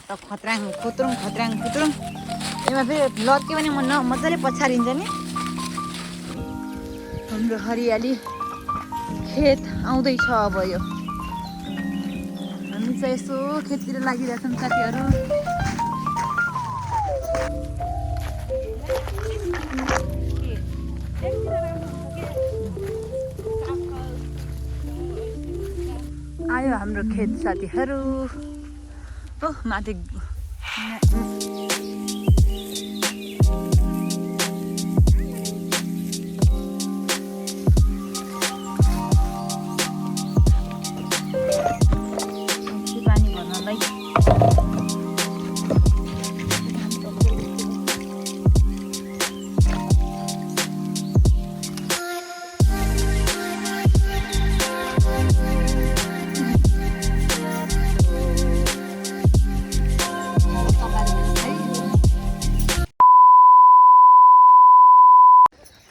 त खत्राङ खुत्रुङ यसमा फेरि लत्के पनि मजाले पछारिन्छ नि। हाम्रो हरियाली खेत आउँदैछ अब यो। हामी चाहिँ यसो खेततिर लागिरहेछौँ साथीहरू। आयो हाम्रो खेत साथीहरू। ओह माथि पानी भर्नलाई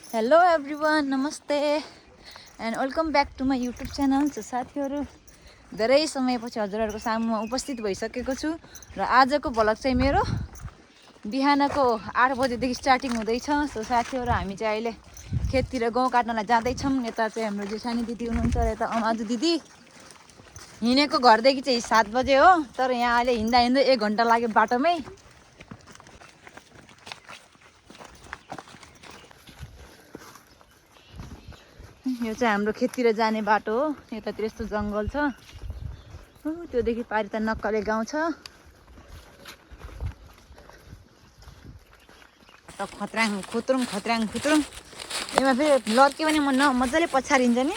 हेलो एभ्रिवान, नमस्ते and welcome back to my YouTube channel. So साथीहरू, धेरै समयपछि हजुरहरूको सामुमा उपस्थित भइसकेको छु र आजको भ्लग चाहिँ मेरो बिहानको 8 बजेदेखि स्टार्टिङ हुँदैछ। सो साथीहरू, हामी चाहिँ अहिले खेततिर गहुँ काट्नलाई जाँदैछौँ। यता चाहिँ हाम्रो जेठानी दिदी हुनुहुन्छ र यता अमाजु दिदी। हिँडेको घरदेखि चाहिँ 7 बजे हो, तर यहाँ अहिले हिँड्दा 1 घन्टा लाग्यो बाटोमै। यो चाहिँ हाम्रो खेततिर जाने बाटो हो। यतातिर यस्तो जङ्गल छ, त्योदेखि पारि त नक्कले गाउँ छ। त खत्राङ खुत्रुङ यसमा फेरि लत्के पनि मजाले पछारिन्छ नि।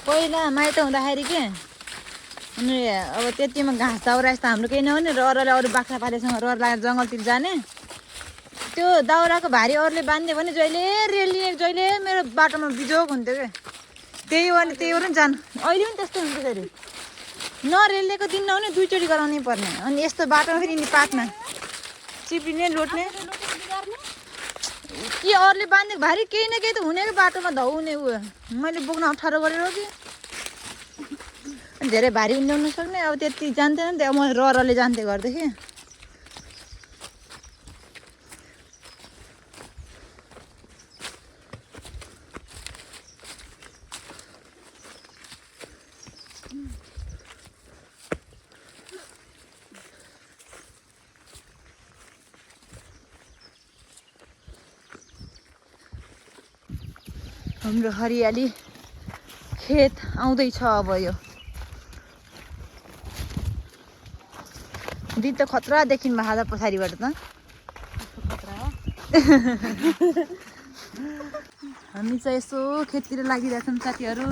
पहिला माइत हुँदाखेरि के अनि अब त्यतिमा घाँस दाउरा यस्तो हाम्रो केही नहुने र अरूले अरू बाख्रा पालेसँग रहर लागेर जङ्गलतिर जाने। त्यो दाउराको भारी अरूले बाँध्यो भने जहिले रेलिने, जहिले मेरो बाटोमा बिजोग हुन्थ्यो क्या। त्यही भएर नि जानु। अहिले पनि त्यस्तो हुन्छ। फेरि नरेलिएको दिन नहुने, 2 चोटि गराउनै पर्ने। अनि यस्तो बाटोमा फेरि नि पाक्न चिप्लिने लोट्ने कि अरूले बाँधेको भारी केही न केही त हुने क्या बाटोमा धौने। मैले बोक्न अप्ठ्यारो गरेर हो कि धेरै भारी पनि ल्याउनु सक्ने। अब त्यति जान्थेन नि त, म रहरले जान्थेँ घरदेखि। हाम्रो हरियाली खेत आउँदैछ अब यो। दिन त खतरा देखिनु भएको छ पछाडिबाट त। हामी चाहिँ यसो खेततिर लागिरहेछौँ साथीहरू।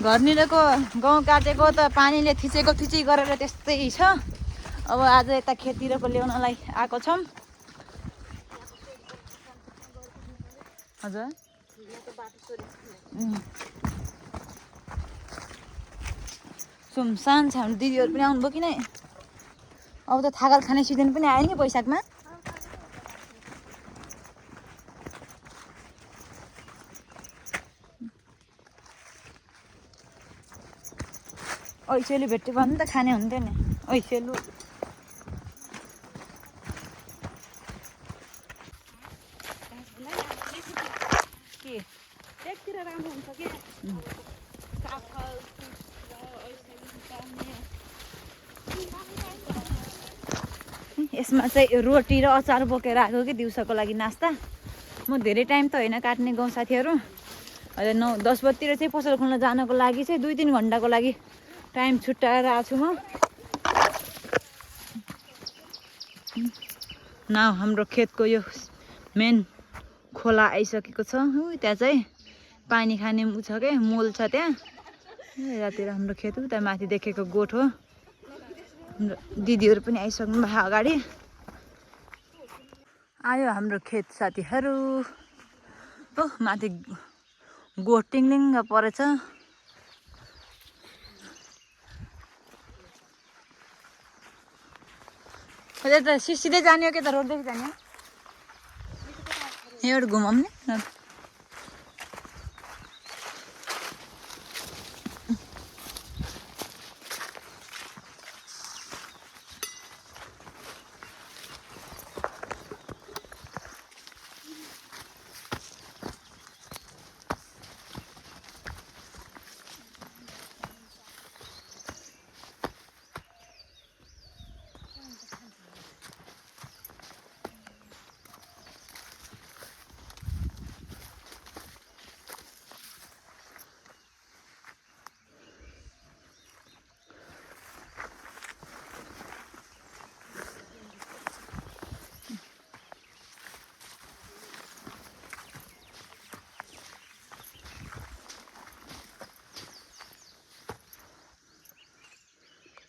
घरनिरको गहुँ काटेको त पानीले थिचेको गरेर त्यस्तै छ। अब आज यता खेततिरको ल्याउनलाई आएको छौँ। हजुर सुनसान छ। हाम्रो दिदीहरू पनि आउनुभयो कि नै। अब त थागल खाने सिजन पनि आयो नि वैशाखमा। ऐसेलु भेट्यो भने त खाने हुन्थ्यो नि। ऐसेलु के एकतिर राम्रो हुन्छ के। यसमा चाहिँ रोटी र अचार बोकेर आएको कि दिउँसोको लागि नास्ता। म धेरै टाइम त होइन काट्ने गाउँ साथीहरू। अहिले 9-10 बजीतिर चाहिँ पसल खोल्न जानको लागि चाहिँ 2-3 घन्टाको लागि टाइम छुट्याएर आएको छु म। हाम्रो खेतको यो मेन खोला आइसकेको छ। त्यहाँ चाहिँ पानी खाने उ छ क्या, मोल छ त्यहाँ। यतातिर हाम्रो खेत, उता माथि देखेको गोठ हो। दिदीहरू पनि आइसक्नु भयो अगाडि। आयो हाम्रो खेत साथीहरू। ओह माथि गोठ टिङ्लिङ्ग परेछ। त सिधै जाने हो कि त रोडदेखि जाने हो? यहाँबाट घुमाउँ नि।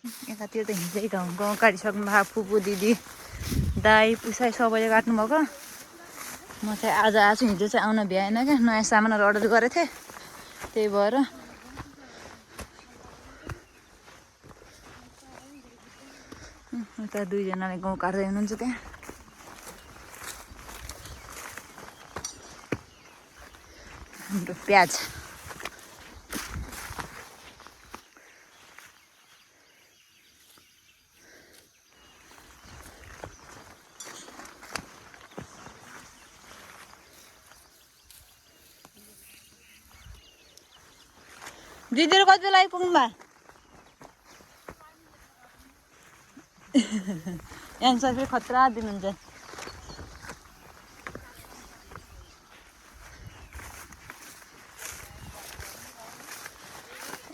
यतातिर त हिँड्दै गाउँ काटिसक्नु भएको फुपू दिदी दाई पुसाई सबैले काट्नुभएको म चाहिँ आज आएको छु हिजो चाहिँ आउन भ्याएन क्या नयाँ सामानहरू अर्डर गरेको थिएँ त्यही भएर उता दुईजनाले गाउँ काट्दै हुनुहुन्छ त्यहाँ हाम्रो प्याज दिदीहरू कति बेला आइपुग्नु भयो एन्सर फेरि खतरा दिनुहुन्छ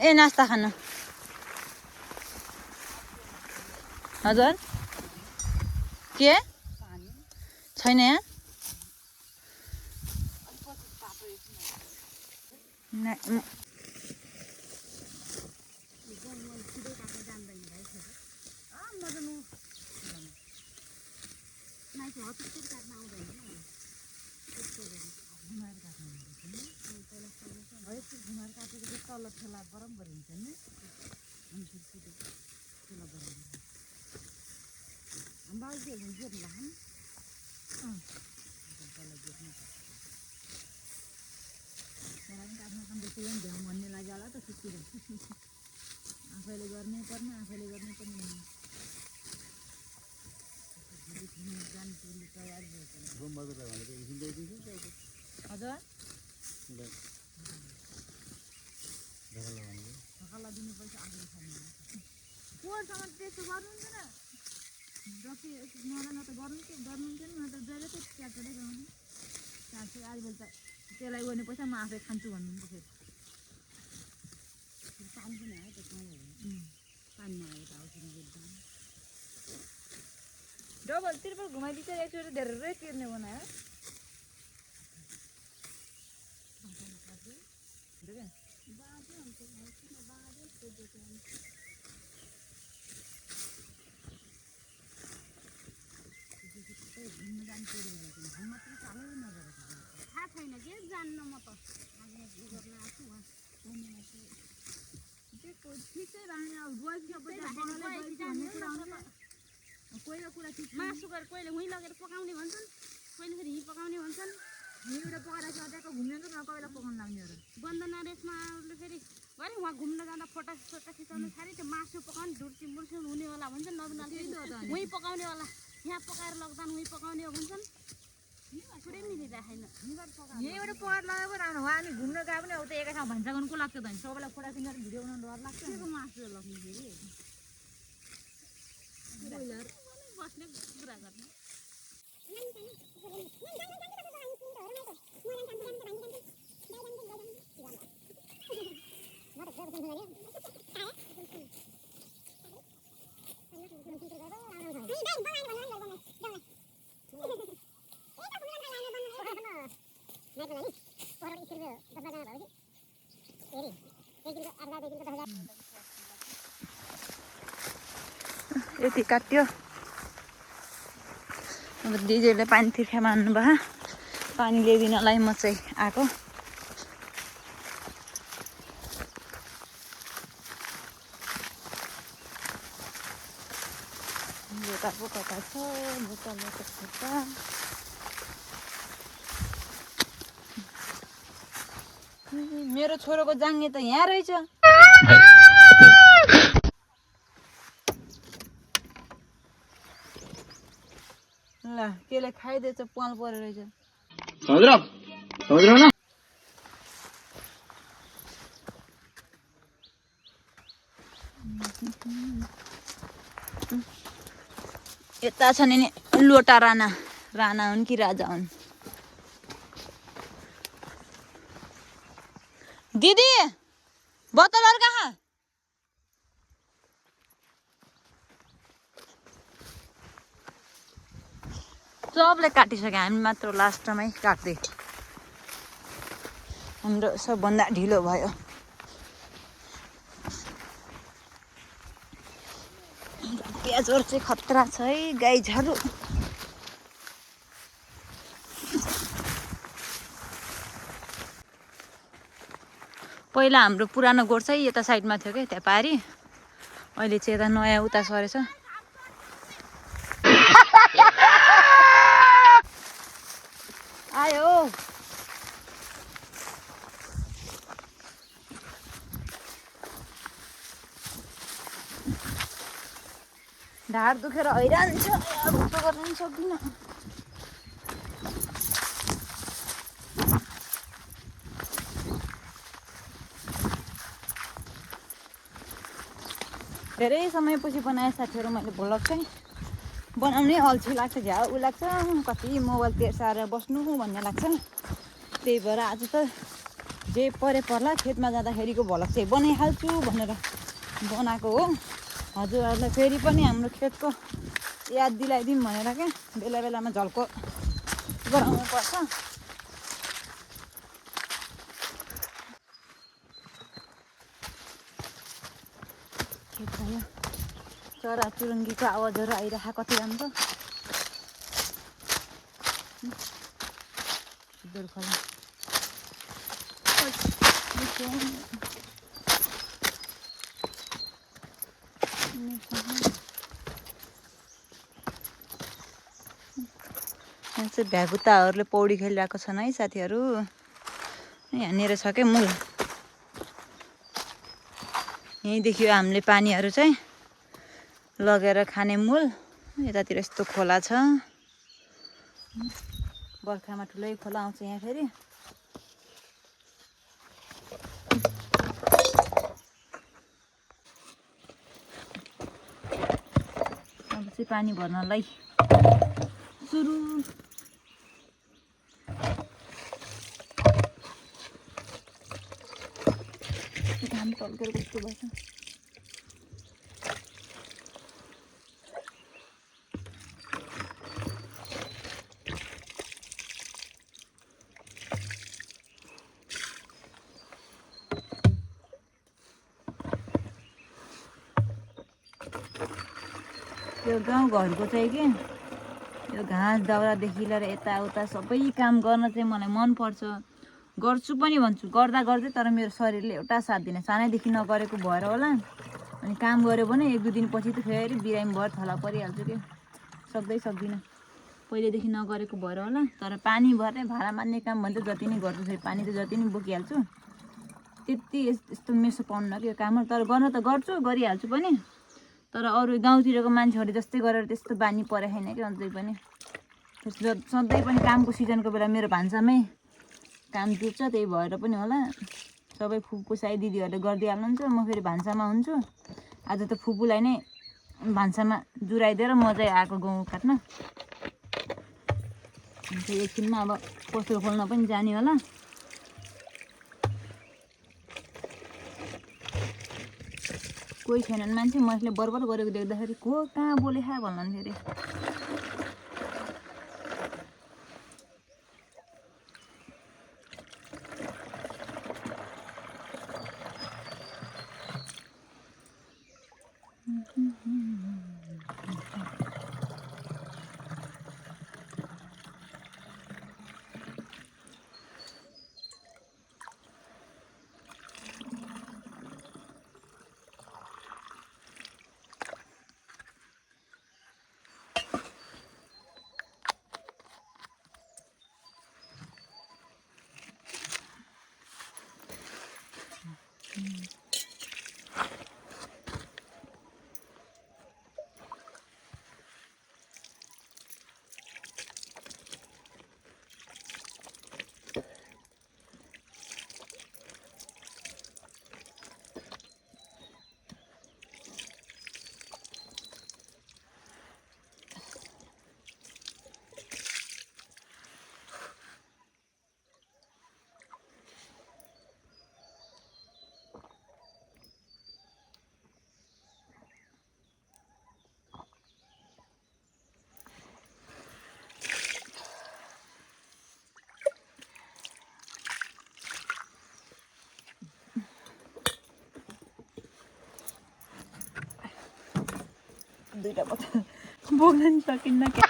ए नास्ता खानु हजुर के छैन यहाँ भन्ने लाग्यो होला त सुतिर आफैले गर्नै पर्ने आफैले गर्नै पर्ने तयारी हजुर ढकाला दिने पैसा आफूले छैन पोहोरसम्म त्यस्तो गर्नुहुन्छ न जति मलाई न त गर्नुहुन्थ्यो नि न त जहिले त क्याटेरै गाउने चार्छ आजभोलि त त्यसलाई गर्ने पैसा म आफै खान्छु भन्नुहुन्छ फेरि पानी आयो त्यसमा पानीमा आयो त आउँछ डबल त्रिपल घुमाइदिन्छ एकचोटि धेरै तिर्ने बनायो थाहा छैन के जान्न म त मासु गरेर कोहीले उहीँ लगेर पकाउने भन्छन् कोहीले फेरि यहीँ पकाउने भन्छन् यहीँबाट पकाएर चाहिँ अझैको घुम्ने त न कोहीलाई पकाउनु लाग्नेहरू वन्दना रेसमाले फेरि गरे उहाँ घुम्न जाँदा फोटो खिचाउनु साह्रै त्यो मासु पकाउने ढुर्सी मुर्सी हुनेवाला भन्छन् नबिनाले उहीँ पकाउनेवाला यहाँ पकाएर लग्दा उहीँ पकाउने हो भन्छन् पुरै मिलिरहेन यहीँबाट पकाएर लगाएको राम्रो हो हामी घुम्न गए पनि अब त एकै ठाउँ भान्सा गर्नु को लाग्छ त होइन सबैलाई फोटो खिचेर भिडियो बनाउनु डर लाग्छ के मासु लग्ने फेरि बस्ने कुरा गर्ने यति काट्यो अब दिदीहरूले पानी तिर्खा मान्नु भयो पानी ल्याइदिनलाई म चाहिँ आएको बोकाको कता छ बोकाको कता मेरो छोरोको जाङ्गे त यहाँ रहेछ ल केले खाइदिएछ पाल परेर रहेछ यता छ नि लोटा राणा हुन् कि राजा हुन् दिदी बोतलहरु कहाँ सबले काटिसक्यो हामी मात्र लास्टमै काट्दै हाम्रो सबभन्दा ढिलो भयो प्याजहरू चाहिँ खतरा छ है गाइजहरू। पहिला हाम्रो पुरानो गोठ चाहिँ यता साइडमा थियो क्या, त्यहाँ पारी। अहिले चाहिँ यता नयाँ उता सरेछ। आयो ढाड दुखेर हैरान छ, भुक्क गर्न पनि सक्दिनँ। धेरै समयपछि बनाएँ साथीहरू मैले भ्लग चाहिँ। बनाउनै अल्छी लाग्छ, झ्याउ लाग्छ, कति मोबाइल तेर्साएर बस्नु भन्ने लाग्छ। त्यही भएर आज त जे परे पर्ला खेतमा जाँदाखेरिको भ्लग चाहिँ बनाइहाल्छु भनेर बनाएको हो। हजुरहरूलाई फेरि पनि हाम्रो खेतको याद दिलाइदिउँ भनेर क्या, बेला बेलामा झल्को गराउनु पर्छ। चरा चुरुङ्गीको आवाजहरू आइरहेको कति राम्रो। यहाँ चाहिँ भ्यागुताहरूले पौडी खेलिरहेको छन् है साथीहरू। यहाँनिर छ क्या मूल। यहीँदेखि हामीले पानीहरू चाहिँ लगेर खाने मूल। यतातिर यस्तो खोला छ, बर्खामा ठुलै खोला आउँछ यहाँ फेरि। अब चाहिँ पानी भर्नलाई सुरु। घाम टल्केर कस्तो भएछ। यो गाउँघरको चाहिँ के यो घाँस दाउरादेखि लिएर यताउता सबै काम गर्न चाहिँ मलाई मनपर्छ। गर्छु पनि भन्छु, गर्दा गर्दै तर मेरो शरीरले एउटा साथ दिने। सानैदेखि नगरेको भएर होला। अनि काम गऱ्यो भने एक दुई दिनपछि त फेरि बिरामी भएर थला परिहाल्छु कि सक्दिनँ। पहिलेदेखि नगरेको भएर होला। तर पानी भर्ने भाँडा मान्ने काम भने त जति नै गर्छु, फेरि पानी त जति नै बोकिहाल्छु। त्यति यस्तो मेसो पाउनु कि यो कामहरू, तर गर्न त गर्छु, गरिहाल्छु पनि। तर अरू गाउँतिरको मान्छेहरूले जस्तै गरेर त्यस्तो बानी परे छैन कि अझै पनि। सधैँ पनि कामको सिजनको बेला मेरो भान्सामै काम जुट्छ, त्यही भएर पनि होला। सबै फुपू साई दिदीहरूले गरिदिइहाल्नुहुन्छ, म फेरि भान्सामा हुन्छु। आज त फुपूलाई नै भान्सामा जुराइदिएर म चाहिँ आएको गहुँ काट्न। एकछिनमा अब पसल खोल्न पनि जाने होला। कोही छैनन् मान्छे, म यसले बरबर गरेको देख्दाखेरि को कहाँ बोले खा भन्नु फेरि। दुईटा बोतल बोक्न नि सकिन्न के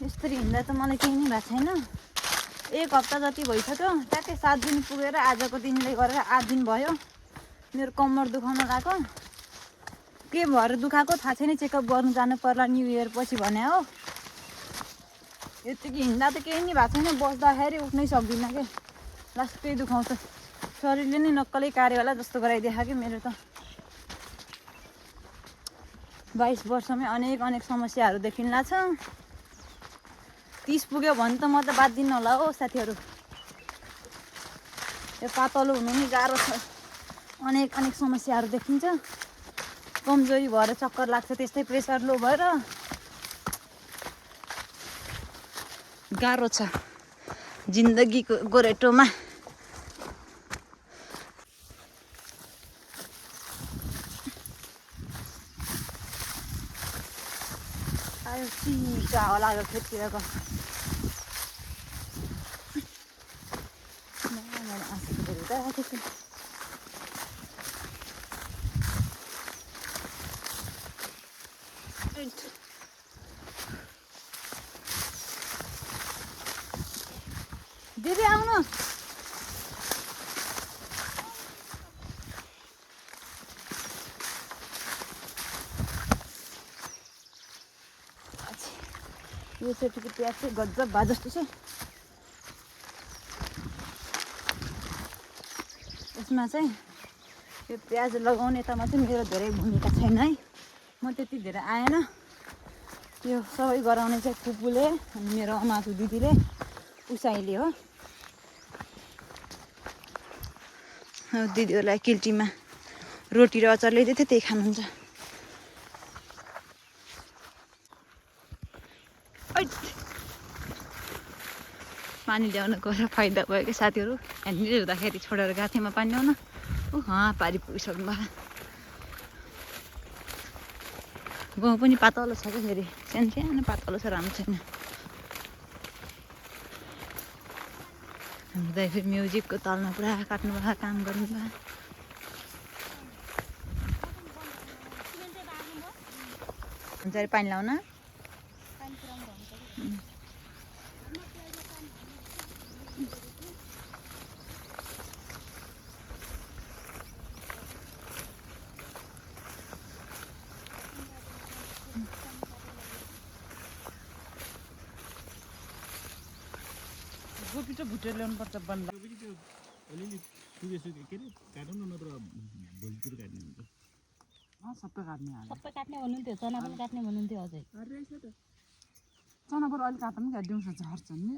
यसरी हिँड्दा त मलाई केही नि भएको छैन। एक हप्ता जति भइसक्यो, ट्याक्कै 7 दिन पुगेर आजको दिनले गरेर 8 दिन भयो। मेरो कम्मर दुखाउन लाग्यो। के भएर दुखाएको थाहा छैन, चेकअप गर्नु जानु पर्ला न्यु इयर पछि भने हो। यतिकै हिँड्दा त केही नि भएको छैन, बस्दाखेरि उठ्नै सक्दिनँ कि लास्टै दुखाउँछ। शरीरले नै नक्कलै कार्यवाला जस्तो गराइदिएको कि मेरो त 22 वर्षमै अनेक समस्याहरू देखिन्ला छ। 30 पुग्यो भने त म त बाँच्दिनँ होला हो साथीहरू। यो पातलो हुनु नि गाह्रो छ, अनेक समस्याहरू देखिन्छ। कमजोरी भएर चक्कर लाग्छ, त्यस्तै प्रेसर लो भएर गाह्रो छ जिन्दगीको गोरेटोमा। आयो सिका होला यो खेततिरको दिदी आउनु। यो चोटिको प्याज चाहिँ गजब भए जस्तो छ। यसमा चाहिँ यो प्याज लगाउने तामा चाहिँ मेरो धेरै भूमिका छैन है। म त्यति धेरै आएन, यो सबै गराउने चाहिँ फुपूले अनि मेरो अमासु दिदीले उसाइले हो। दिदीहरूलाई किल्टीमा रोटी र अचार ल्याइदिएको थियो, त्यही खानुहुन्छ। पानी ल्याउन गएर फाइदा भयो कि साथीहरू। यहाँनिर हुँदाखेरि छोडेर गएको थिएँ म पानी ल्याउन। पारी पुगिसक्नु भयो। गाउँ पनि पातलो छ क्या, फेरि सानो पातलो छ, राम्रो छैन। हाम्रो दाइ फेरि म्युजिकको तालमा पुरा काट्नु भयो, काम गर्नु भयो। हुन्छ अरे पानी ल्याउन। गोपी चाहिँ भुटेर ल्याउनु पर्छ बन्द। सबै काट्ने भन्नुहुन्थ्यो, चना पनि काट्ने भन्नुहुन्थ्यो। अझै चना बरु अहिले काट्नु क्या, दिउँसो झर्छ नि।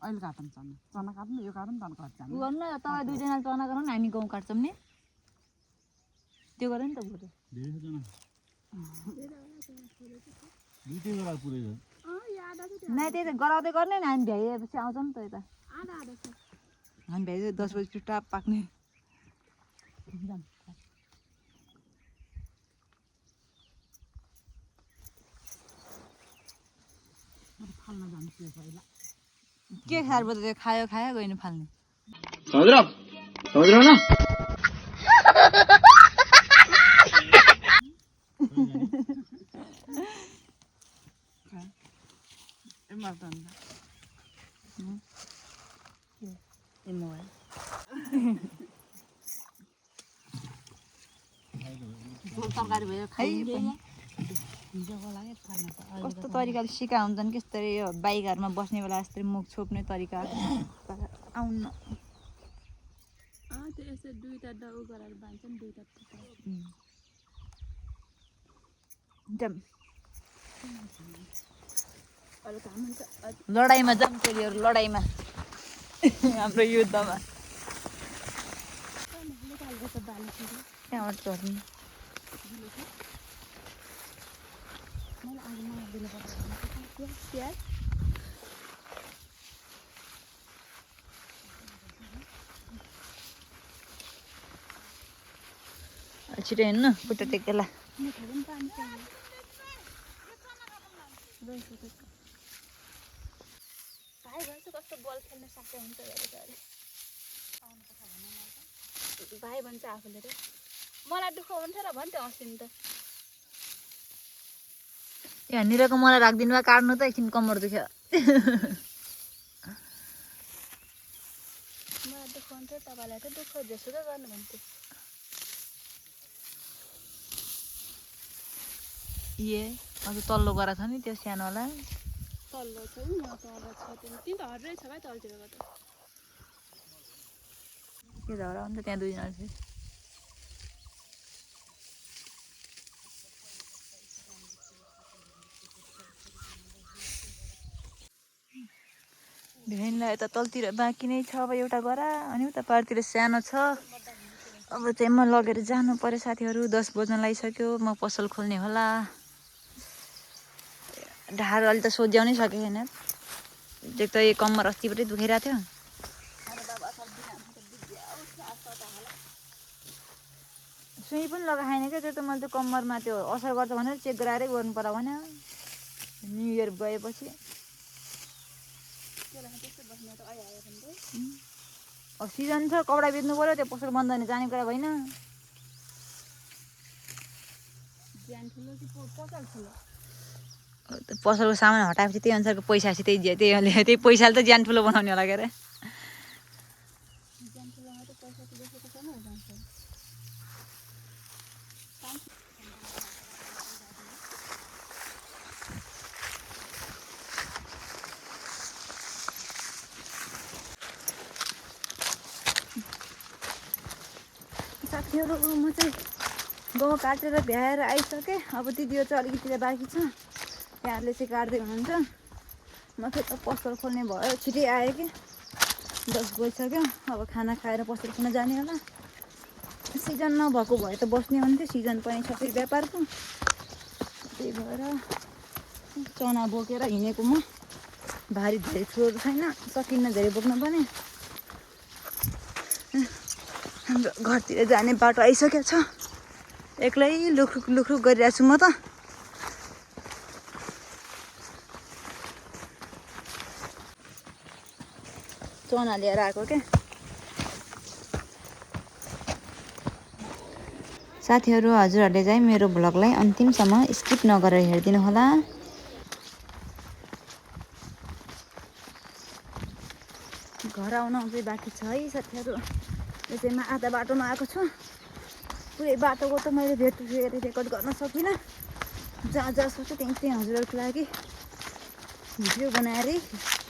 अहिले काटौँ चना काट्नु, यो काटौँ त घट्छ गर्नु न। तपाईँ दुईजना चना गरौँ न, हामी गहुँ काट्छौँ नि। त्यो गऱ्यो नि त बरु। नै त्यही त गराउँदै गर्ने नि, हामी भ्याइएपछि आउँछौँ नि त यता। हामी भ्याइ 10 बजी चुट्टाप पाक्ने। के खाएर बोल्दा त्यो खायो गएन फाल्ने। तरकारी भयो कस्तो तरिकाले सिका हुन्छन् कि यस्तरी यो बाइकहरूमा बस्ने बेला यस्तरी मुख छोप्ने तरिका आउनु। लडाइँमा जाऊँ चेलीहरू, लडाइँमा हाम्रो युद्धमा। त्यहाँबाट चढ्नु छिटो हिँड्नु, खुट्टा टेकेला। भाइ भन्छ कस्तो बल खेल्न सक्छ हुन्छ हेरेको अरे भाइ भन्छ आफूले रे मलाई दुःख हुन्छ र भन्थ्यो अस्ति त यहाँनिरको मलाई राखिदिनु भयो काट्नु त एकछिन कम्मर दुख्यो मलाई दुःख हुन्छ तपाईँलाई त दुःख जसो त गर्नु भन्थ्यो अझ तल्लो गरा छ नि त्यो सानोवाला तल्लो छ नि तल छ त्यो त हर्रै छ भाइ तलतिरको त के झगडा हुन्छ त्यहाँ दुईजना चाहिँ भेनलाई यता तलतिर बाँकी नै छ अब एउटा गरा अनि उता पारतिर सानो छ अब चाहिँ म लगेर जानु पर्यो साथीहरू 10 बज्न लागिसक्यो म पसल खोल्ने होला ढाड अलि त सोझ्याउनै सकेको छैन देख त यो कम्मर अस्तिबाटै दुखिरहेको थियो सुई पनि लगाएन क्या त्यो त मैले त्यो कम्मरमा त्यो असर गर्छ भनेर चेक गराएरै गर्नु पर्यो भने न्यु इयर गएपछि सिजन छ कपडा बेच्नु पर्यो त्यो पसल बन्द भने जाने कुरा होइन पसलको सामान हटाएपछि त्यही अनुसारको पैसापछि त्यही पैसाले त ज्यान ठुलो बनाउने होला के अरे साथीहरू म चाहिँ गहुँ काटेर भ्याएर आइसकेँ अब दिदीहरू चाहिँ अलिकति बाँकी छ यहाँहरूले चाहिँ काट्दै हुनुहुन्छ म फेरि त पसल खोल्ने भयो छिटै आएँ कि 10 बजिसक्यो अब खाना खाएर पसल खोल्न जाने होला सिजन नभएको भए त बस्ने हुन्थ्यो सिजन पनि छ फेरि व्यापारको त्यही भएर चना बोकेर हिँडेको म भारी धेरै ठुलो छैन सकिन्न धेरै बोक्नु पनि हाम्रो घरतिर जाने बाटो आइसकेको छ एक्लै लुखरुक लुखरुक गरिरहेको छु म त चना लिएर आएको क्या साथीहरू हजुरहरूले चाहिँ मेरो भ्लगलाई अन्तिमसम्म स्किप नगरेर हेरिदिनु होला घर आउन चाहिँ बाँकी छ है साथीहरू यो चाहिँ म आधा बाटोमा आएको छु पुरै बाटोको त मैले रेकर्ड गर्न सकिनँ जहाँ जहाँ सक्छु त्यहीँ हजुरहरूको लागि भिडियो बनाएर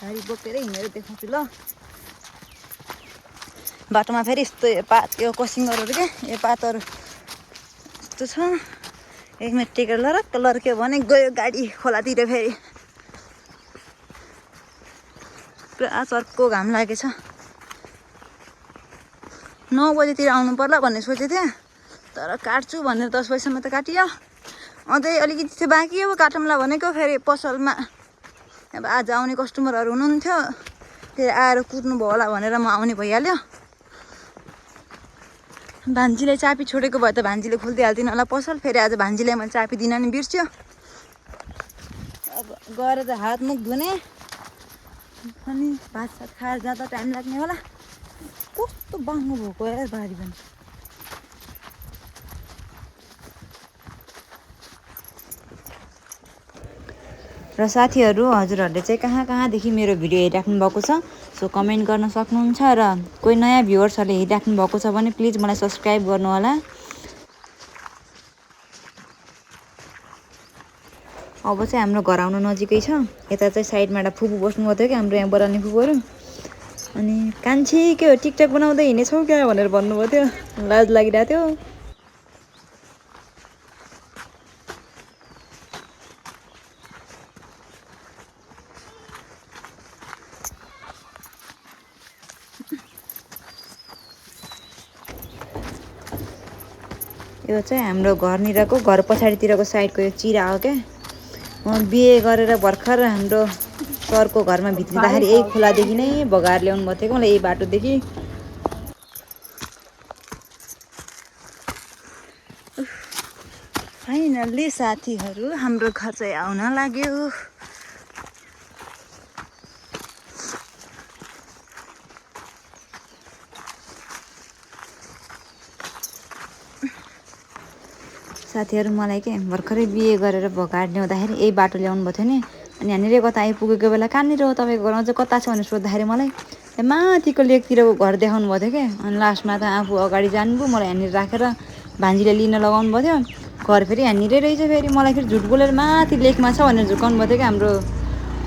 गाडी बोकेर हिँडेर देखाउँछु ल बाटोमा फेरि यस्तो पात यो कसिङरहरू क्या यो पातहरू यस्तो छ एकमा टेकेर लरक्क लर्क्यो भने गयो गाडी खोलातिर फेरि पुरा चर्को घाम लागेछ 9 बजेतिर आउनु पर्ला भन्ने सोचेको थिएँ तर काट्छु भनेर 10 बजीसम्म त काटियो अझै अलिकति चाहिँ बाँकी अब काटौँला भनेको फेरि पसलमा अब आज आउने कस्टमरहरू हुनुहुन्थ्यो फेरि आएर कुद्नु भयो होला भनेर म आउने भइहाल्यो भान्जीले चाबी छोडेको भए त भान्जीले खोलिदिइहाल्दिनँ होला पसल फेरि आज भान्जीलाई मैले चाबी दिन नि बिर्स्यो अब गएर त हात मुख धुने अनि भात सात खाएर जाँदा टाइम लाग्ने होला कस्तो बाङ्गो भएको यार बारी पनि र साथीहरू हजुरहरूले चाहिँ कहाँ कहाँदेखि मेरो भिडियो हेरिराख्नु भएको छ सो कमेन्ट गर्न सक्नुहुन्छ र कोही नयाँ भ्युवर्सहरूले हेरिराख्नु भएको छ भने प्लिज मलाई सब्सक्राइब गर्नु होला अब चाहिँ हाम्रो घर आउनु नजिकै छ यता चाहिँ साइडमा एउटा फुपू बस्नुभएको थियो कि हाम्रो यहाँ बराल्ने फुपूहरू अनि कान्छी के हो टिकटक बनाउँदै हिँडेछौ क्या भनेर भन्नुभएको थियो लाज लागिरहेको थियो यो चाहिँ हाम्रो घरनिरको घर पछाडितिरको साइडको यो चिरा हो क्या म बिहे गरेर भर्खर हाम्रो सरको घरमा भित्रिँदाखेरि यही खोलादेखि नै बगाएर ल्याउनु भएको थियो मलाई यही बाटोदेखि फाइनल्ली साथीहरू हाम्रो घर चाहिँ आउन लाग्यो साथीहरू मलाई के भर्खरै बिहे गरेर भोकाट ल्याउँदाखेरि यही बाटो ल्याउनु भएको थियो नि अनि यहाँनिर कता आइपुगेको बेला कहाँनिर हो तपाईँको घरमा चाहिँ कता छ भनेर सोद्धाखेरि मलाई त्यहाँ माथिको लेकतिरको घर देखाउनु भएको थियो क्या अनि लास्टमा त आफू अगाडि जानुभयो मलाई यहाँनिर राखेर भान्जीले लिन लगाउनु भएको थियो घर फेरि यहाँनिरै रहेछ फेरि मलाई फेरि झुट बोलेर माथि लेकमा छ भनेर झुकाउनु भएको थियो क्या हाम्रो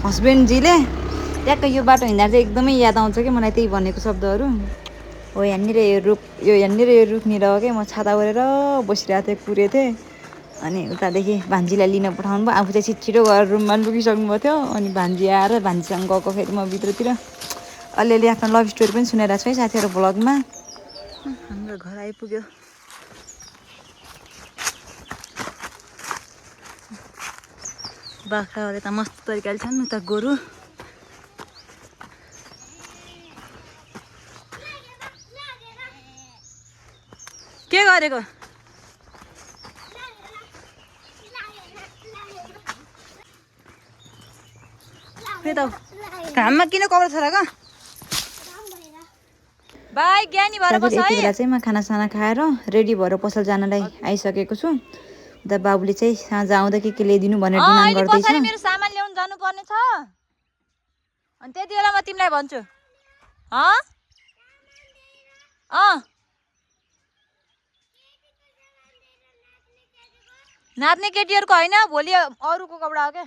हस्बेन्डजीले ट्याक्कै यो बाटो हिँड्दा चाहिँ एकदमै याद आउँछ कि मलाई त्यही भनेको शब्दहरू हो यहाँनिर यो रुखनिर हो क्या म छाता ओढेर बसिरहेको थिएँ कुरेको थिएँ अनि उतादेखि भान्जीलाई लिन पठाउनु भयो आफू चाहिँ छिटो गएर रुममा लुकिसक्नु भएको थियो अनि भान्जी आएर भान्जीसँग गएको फेरि म भित्रतिर अलिअलि आफ्नो लभ स्टोरी पनि सुनाइरहेको छु है साथीहरू भ्लगमा हाम्रो घर आइपुग्यो बाख्राहरू त मस्त तरिकाले छन् उता गोरु के गरेको घाममा किन कपडा छोराको बाई ज्ञानी भएर बस है यति बेला चाहिँ म खानासाना खाएर रेडी भएर पसल जानलाई आइसकेको छु उता बाबुले चाहिँ साँझ आउँदा के ल्याइदिनु भनेर डिमान्ड गर्दैछ मेरो सामान ल्याउन जानु पर्ने छ अनि त्यति बेला म तिमीलाई भन्छु नाच्ने केटीहरूको होइन भोलि अरूको कपडा हो क्या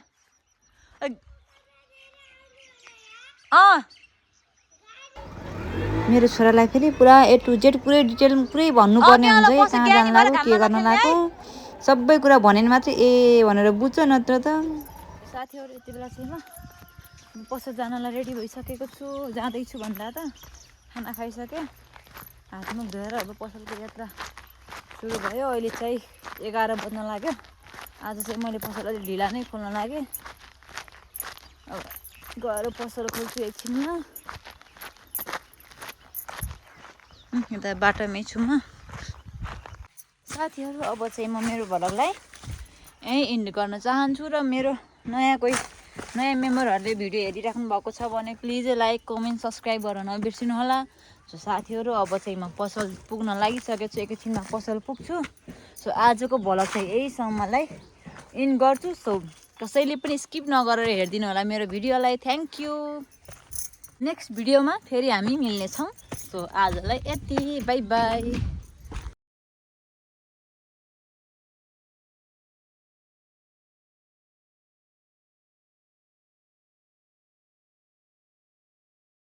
मेरो छोरालाई फेरि पुरा ए टु जेड पुरै डिटेल पुरै भन्नुपर्ने हुन्छ है कहाँ जानु लाग्यो के गर्न लाग्यो सबै कुरा भने मात्रै ए भनेर बुझ्छ नत्र त साथीहरू यति बेला चाहिँ म पसल जानलाई रेडी भइसकेको छु जाँदैछु भन्दा त खाना खाइसकेँ हातमुख धोएर अब पसलको यात्रा सुरु भयो अहिले चाहिँ 11 बज्न लाग्यो आज चाहिँ मैले पसल अलिक ढिला नै खोल्न लागेँ अब गएर पसल खोल्छु एकछिनमा यता बाटोमै छु म साथीहरू अब चाहिँ म मेरो भ्लगलाई यहीँ इन्ड गर्न चाहन्छु र मेरो नयाँ मेम्बरहरूले भिडियो हेरिराख्नु भएको छ भने प्लिज लाइक कमेन्ट सब्सक्राइब गर्न नबिर्सिनु होला सो साथीहरू अब चाहिँ म पसल पुग्न लागिसकेको छु एकैछिनमा पसल पुग्छु सो आजको भ्लग चाहिँ यहीसम्मलाई इन्ड गर्छु सो कसैले पनि स्किप नगरेर हेरिदिनु होला मेरो भिडियोलाई थ्याङ्क यू नेक्स्ट भिडियोमा फेरि हामी मिल्नेछौँ सो आजलाई यति बाई बाई